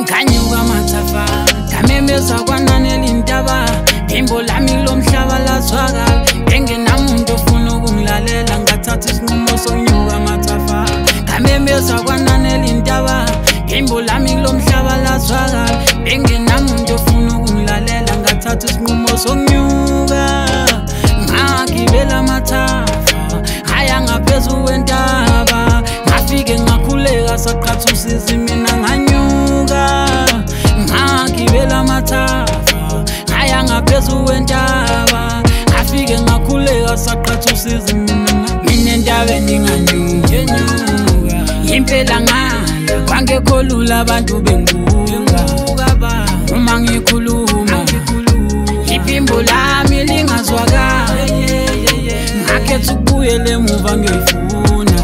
Nganyuka amathafa, ngamemeza kwananela intaba. Phimbo lami lomhlaba lazwakala, bengenamuntu ofuna ukungilalela. Ngathatha isinqumo sokunyuka amathafa, ngamemeza kwananela intaba. Phimbo lami lomhlaba lazwakala, bengenamuntu ofuna ukungilalela. Ngathatha isinqumo sokunyuka, ngagibela amathafa, ngaya ngaphezu kwentaba. Ngafike ngakhuleka saqhatha usizi mina nganyuka, ngagibela amathafa, ngaya ngaphezu kwentaba. Ngafike ngakhuleka saqhatha usizi mina. Mina entabeni nganyuka, impela ngaya kwangekho lula abantu bengibuka. Uma ngikhuluma iphimbo lami lingazwakali, ngakhetha ukubuyela emuva ngiyofuna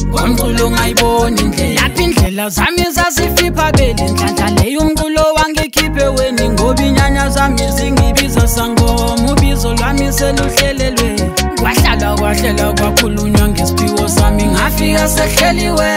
ngomculo ngayibona indlela. Lapha indlela zami zazifipha bele nhlanhla leyo umculo wangikhiphe weni, ngoba inyanya zami zingibiza sangoma, ubizo lwami seluhlelelwe. Kwahlala kwahlela kwakhulunywa ngesiphiwo sami, ngafika sehleliwe.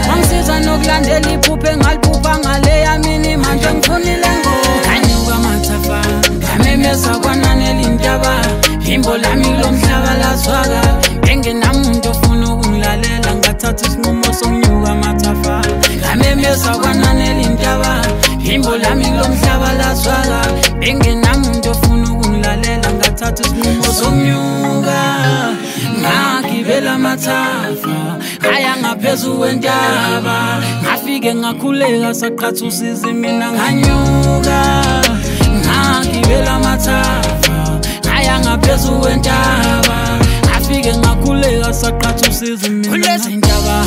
Wangisiza nokulandela iphupho engaliphupha ngaleya mini, manje ngifunile ngoma. Nganyuka amathafa, ngamemeza kwananela intaba. Phimbo lami lomhlaba lazwakala, bengenamuntu ofuna ukungilalela. Ngathatha isinqumo sokunyuka amathafa, ngamemeza kwananela intaba. Phimbo lami lomhlaba lazwakala, bengenamuntu ofuna ukungilalela. Ngathatha isinqumo sokunyuka, ngagibela amathafa, ngaya ngaphezu kwentaba. Ngafike ngakhuleka saqhatha usizi mina nganyuka, ngagibela amathafa, ngaya ngaphezu kwentaba. Ngafike ngakhuleka saqhatha usizi mina. Kulezi ndaba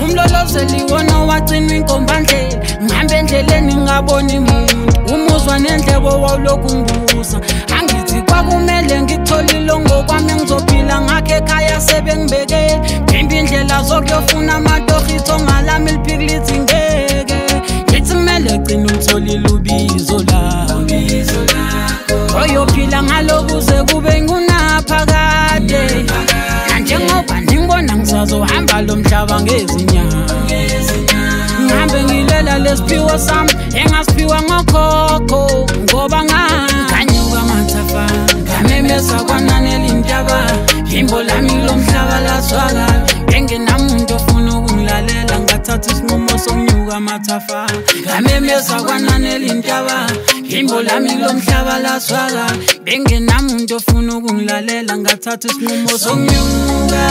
umlolozeli wona wagcinwa inkombandlela, ngihambe endleleni ngingaboni muntu, umuzwa nendlebo wawulokhu ngibusa. Angithi kwakumele ngikutholile ngokwami, ngizophila ngakho ekhaya sebengibekele. Phimba indlela zokuyofuna amatohitho ngalami liphiki lithi ngeke. Ngithi kumele gcina ulitholile ubizo lakho, oyophila ngalo kuze kube ngunaphakade. Njengoba ningibona ngisazohamba lo mhlaba ngezinyawo, ngihambe ngilela lesiphiwo sami engasiphiwa ngokhokho, ngoba nganyuka amathafa, ngamemeza kwananela intaba. Phimbo lami lomhlaba lazwakala, bengenamuntu ofuna ukungilalela. Ngathatha isinqumo sokunyuka amathafa, ngamemeza kwananela intaba. Phimbo lami lomhlaba lazwakala, bengenamuntu ofuna ukungilalela. Ngathatha isinqumo sokunyuka,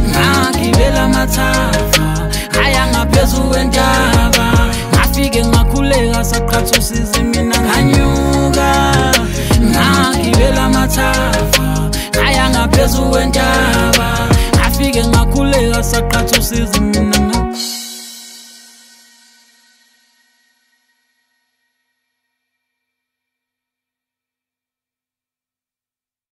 ngagibela amathafa, ngaya ngaphezu kwentaba. Ngafike ngakhuleka saqhatha usizi mina nganyuka, ngagibela amathafa, ngaya ngaphezu kwentaba. Ngafike ngakhuleka saqhatha usizi mina.